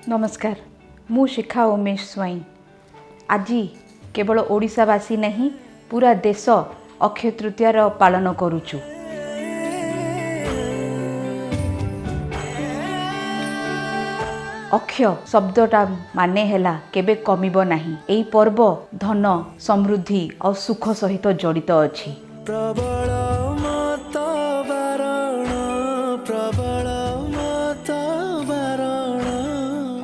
ନମସ୍କାର, ମୁଁ ଶିଖା ଉମେଶ ସ୍ୱାଇଁ। ଆଜି କେବଳ ଓଡ଼ିଶାବାସୀ ନାହିଁ, ପୁରା ଦେଶ ଅକ୍ଷୟ ତୃତୀୟାର ପାଳନ କରୁଛୁ। ଅକ୍ଷୟ ଶବ୍ଦଟା ମାନେ ହେଲା କେବେ କମିବ ନାହିଁ। ଏହି ପର୍ବ ଧନ, ସମୃଦ୍ଧି ଆଉ ସୁଖ ସହିତ ଜଡ଼ିତ ଅଛି। ପ୍ରବଳ ମତ ବାରଣ, ପ୍ରବଳ ମତ ବାରଣ।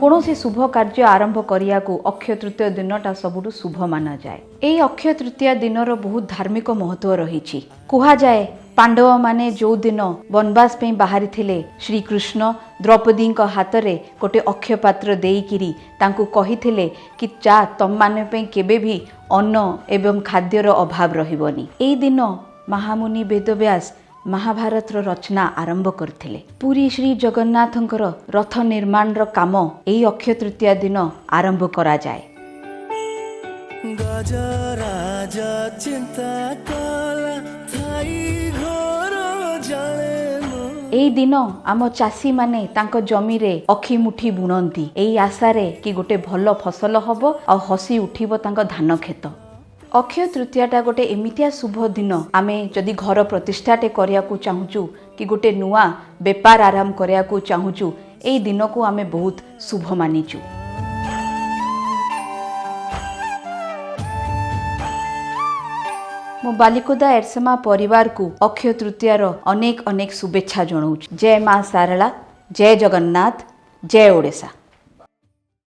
କୌଣସି ଶୁଭ କାର୍ଯ୍ୟ ଆରମ୍ଭ କରିବାକୁ ଅକ୍ଷୟ ତୃତୀୟ ଦିନଟା ସବୁଠୁ ଶୁଭ ମାନାଯାଏ। ଏହି ଅକ୍ଷୟ ତୃତୀୟା ଦିନର ବହୁତ ଧାର୍ମିକ ମହତ୍ଵ ରହିଛି। କୁହାଯାଏ, ପାଣ୍ଡବମାନେ ଯେଉଁଦିନ ବନବାସ ପାଇଁ ବାହାରିଥିଲେ, ଶ୍ରୀକୃଷ୍ଣ ଦ୍ରୌପଦୀଙ୍କ ହାତରେ ଗୋଟେ ଅକ୍ଷୟ ପାତ୍ର ଦେଇକିରି ତାଙ୍କୁ କହିଥିଲେ କି ଯା, ତମମାନଙ୍କ ପାଇଁ କେବେ ବି ଅନ୍ନ ଏବଂ ଖାଦ୍ୟର ଅଭାବ ରହିବନି। ଏଇ ଦିନ ମହାମୁନି ବେଦବ୍ୟାସ ମହାଭାରତର ରଚନା ଆରମ୍ଭ କରିଥିଲେ। ପୁରୀ ଶ୍ରୀ ଜଗନ୍ନାଥଙ୍କର ରଥ ନିର୍ମାଣର କାମ ଏହି ଅକ୍ଷୟ ତୃତୀୟା ଦିନ ଆରମ୍ଭ କରାଯାଏ। ଗଜରାଜ ଚିନ୍ତା କଲା ଥାଇ ଘୋର ଜଳେ ମୋ। ଏଇ ଦିନ ଆମ ଚାଷୀମାନେ ତାଙ୍କ ଜମିରେ ଅଖି ମୁଠି ବୁଣନ୍ତି, ଏଇ ଆଶାରେ କି ଗୋଟେ ଭଲ ଫସଲ ହବ ଆଉ ହସି ଉଠିବ ତାଙ୍କ ଧାନ କ୍ଷେତ। ଅକ୍ଷୟ ତୃତୀୟାଟା ଗୋଟେ ଏମିତିଆ ଶୁଭ ଦିନ। ଆମେ ଯଦି ଘର ପ୍ରତିଷ୍ଠାଟେ କରିବାକୁ ଚାହୁଁଛୁ କି ଗୋଟେ ନୂଆ ବେପାର ଆରମ୍ଭ କରିବାକୁ ଚାହୁଁଛୁ, ଏଇ ଦିନକୁ ଆମେ ବହୁତ ଶୁଭ ମାନିଛୁ। ମୁଁ ବାଲିକୁଦା ଏରସମା ପରିବାରକୁ ଅକ୍ଷୟ ତୃତୀୟାର ଅନେକ ଅନେକ ଶୁଭେଚ୍ଛା ଜଣାଉଛି। ଜୟ ମା ଶାରଳା, ଜୟ ଜଗନ୍ନାଥ, ଜୟ ଓଡ଼ିଶା।